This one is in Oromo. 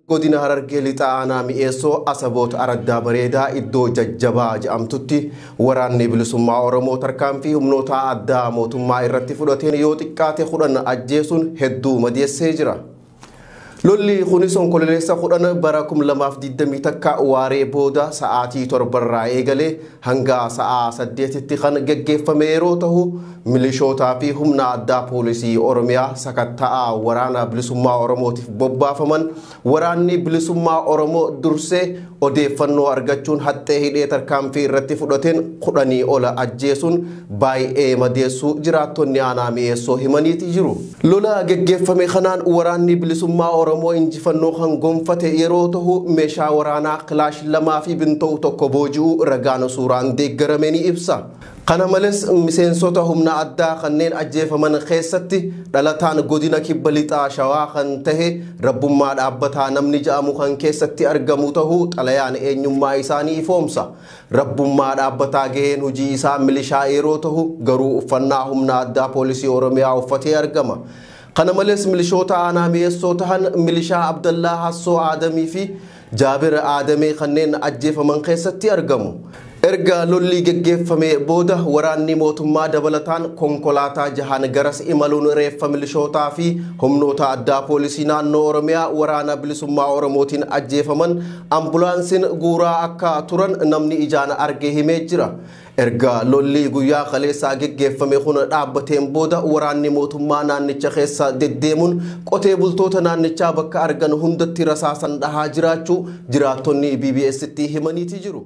Godina Harargee Lixaa Aanaa Mi'eessoo Asaboot Araddaa Bareedaa iddoo Jajjabaa jedhamtutti waraanni bilisummaa Oromoo tarkaanfii humnoota addaa mootummaa irratti fudhateen yoo xiqqaate 10 ajjeesuun hedduu madeessee jira. Lolli kunis Onkololeessa 10 bara 2021 waaree booda sa'aatii 7 irraa eegalee hanga sa'aa 8tti kan geggeeffame yeroo ta'u, milishootaa fi humna addaa poolisii Oromiyaa sakatta'aa waraana bilisummaa Oromootiif bobbaafaman waraanni bilisummaa Oromoo dursee odeeffannoo argachuun haxxee hidhee tarkaanfii irratti fudhateen 10 ol ajjeesuun baay'ee madeessuu jiraattonni aanaa Mi'eessoo himaniiti jiru. Lola geggeeffame kanaan waraanni bilisummaa Oromoo injifannoo kan gonfate yeroo ta'u, meeshaa waraanaa kilaash 2 fi binta'u 1 booji'uu ragaan suuraan deeggarame ni ibsa. Kana malees miseensota humna addaa kanneen ajjeefaman keessatti dhalataan godina Kibba Lixaa Shawaa kan tahe Rabbummaa Dhaabbataa namni ja'amu kan keessatti argamu tahuu xalayaan eenyummaa isaanii ifoomsa. Rabbummaa Dhaabbataa gaheen hojii isaa milishaa yeroo tahu garuu uffannaa humna addaa poolisii Oromiyaa uffatee argama. Kana malees milishoota aanaa Mi'eessoo tahan milishaa Abdallaa Hassoo Aadamii fi Jaabir Aadamee kanneen ajjeefaman keessatti argamu. Erga lolli geggeeffame booda waraanni mootummaa dabalataan konkolaataa jahan garas imaluun reeffa milishootaa fi humnoota addaa poolisii naannoo Oromiyaa waraana bilisummaa Oromootiin ajjeefaman ambulaansiin guuraa akka turan namni ijaan arge himee jira. Erga lolli guyyaa kaleessaa geggeeffame kun dhaabbateen booda waraanni mootummaa naannicha keessa deddeemuun qotee bultoota naannichaa bakka argan hundatti rasaasan dhahaa jiraachuu jiraattonni BBS'tti himaniiti jiru.